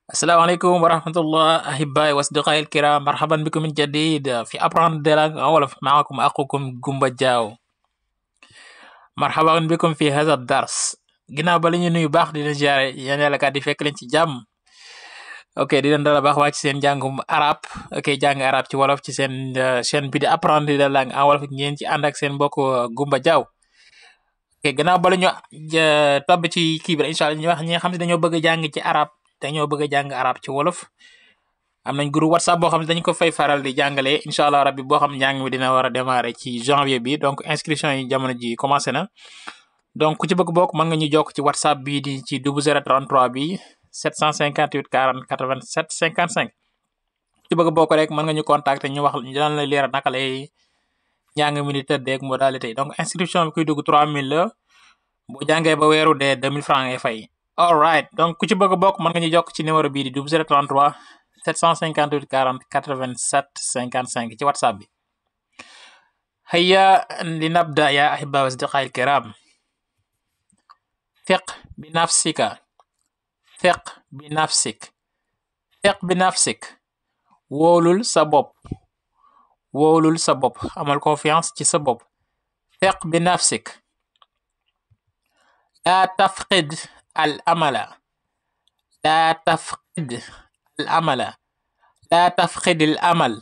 السلام عليكم ورحمة الله أحبائي وأصدقائي الكرام، مرحبا بكم من جديد في أبراند ديلاغ أولف. معكم أخوكم جومبا جاو. مرحبا بكم في هذا الدرس. ginnaaw ba la ñu nuyu baax di leen ziare yéen yàlla kat di fekk leen ci jàmm. ok di leen dala baax waa ci seen jàngum arab. ok jàng arab ci wolof ci seen chaîne bi di apprendre de langue en wolof ngeen ci ànd ak seen mbokk Gumba Jaaw. ok gannaaw ba la ñu tobb ci kii bi incha allah ñu wax ñi nga xam ne dañoo bëgg a jàng ci arab dañoo bëgg a jàng arab ci wolof. am nañ groupe whatsapp boo xam ne dañ ko fay faral di jàngale incha allah rabbi boo xam njàng mi dina war a démarrer ci janvier bi donc inscription yi jamono ji commencé na. donc ku ci bëgg bokk mën nga ñu jokk ci whatsapp bii di ci 0033 bi 758 40 87 55. ku ci bëgg bokk rek mën nga ñu contacter ñu wax dinañ la leeral naka lay njàng mi di tëddeeg modalité donc inscription bi kuy dugg 3000 la boo jàngee ba weeru dee 2000 francs ngay fay. all right donc ku ci bëgg bokk mën nga ñu jokk ci numéro bii di 0033 758 40 87 55 ci whatsapp bi. هيا لنبدأ يا أحبة وأصدقائي الكرام. ثق بنفسك ثق بنفسك ثق بنفسك wóolul sa bopp wóolul sa bopp amal confiance ci sa bopp. ثق بنفسك لا تفقد الأمل لا تفقد الأمل لا تفقد الأمل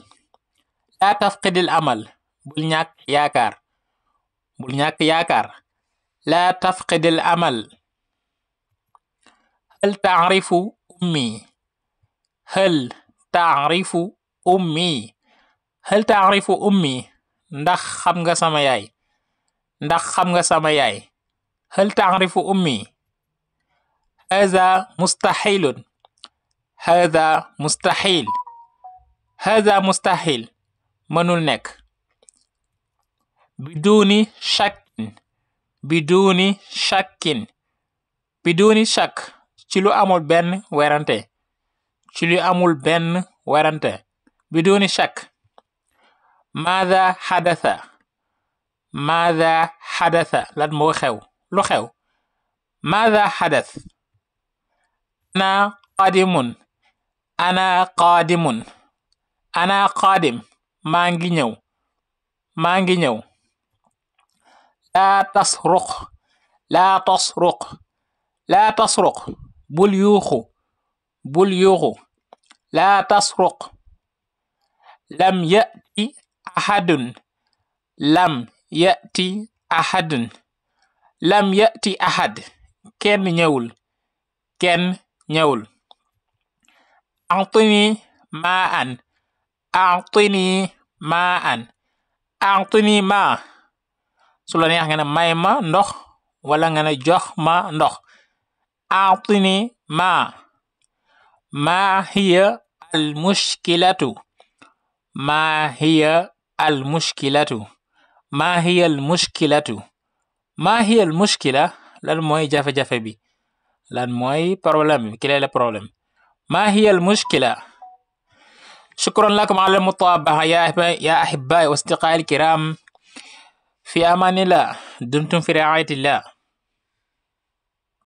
لا تفقد الأمل bul ñàkk yaakaar bul ñàkk yaakaar. لا تفقد الأمل. هل تعرف أمي هل تعرف أمي هل تعرف أمي ndax xam nga sama yaay ndax xam nga sama yaay. هل تعرف أمي. هذا مستحيل هذا مستحيل هذا مستحيل mënul nekk. بدون شك بدون شك بدون شك ci lu amul benn werante ci lu amul benn werante. بدون شك. ماذا حدث ماذا حدث lan moo xew lu xew. ماذا حدث. أنا قادم أنا قادم أنا قادم maa ngi ñëw maa ngi ñëw. لا تصرخ لا تصرخ لا تصرخ bul yuuxu bul yuuxu. لا تصرخ. لم يأتي أحد لم يأتي أحد لم يأتي أحد kenn ñëwul kenn ñëwul. أعطني ماء أعطني ماء أعطني ماء su la neex nga ne may ma ndox wala nga ne jox ma ndox. أعطني ماء. ما هي المشكلة ما هي المشكلة ما هي المشكلة ما هي المشكلة lan mooy jafe-jafe bi lan mooy problème bi quel est le problème. ما هي المشكلة. شكرا لكم على المتابعة يا أحبائي وأصدقائي الكرام. في أمان الله. دمتم في رعاية الله.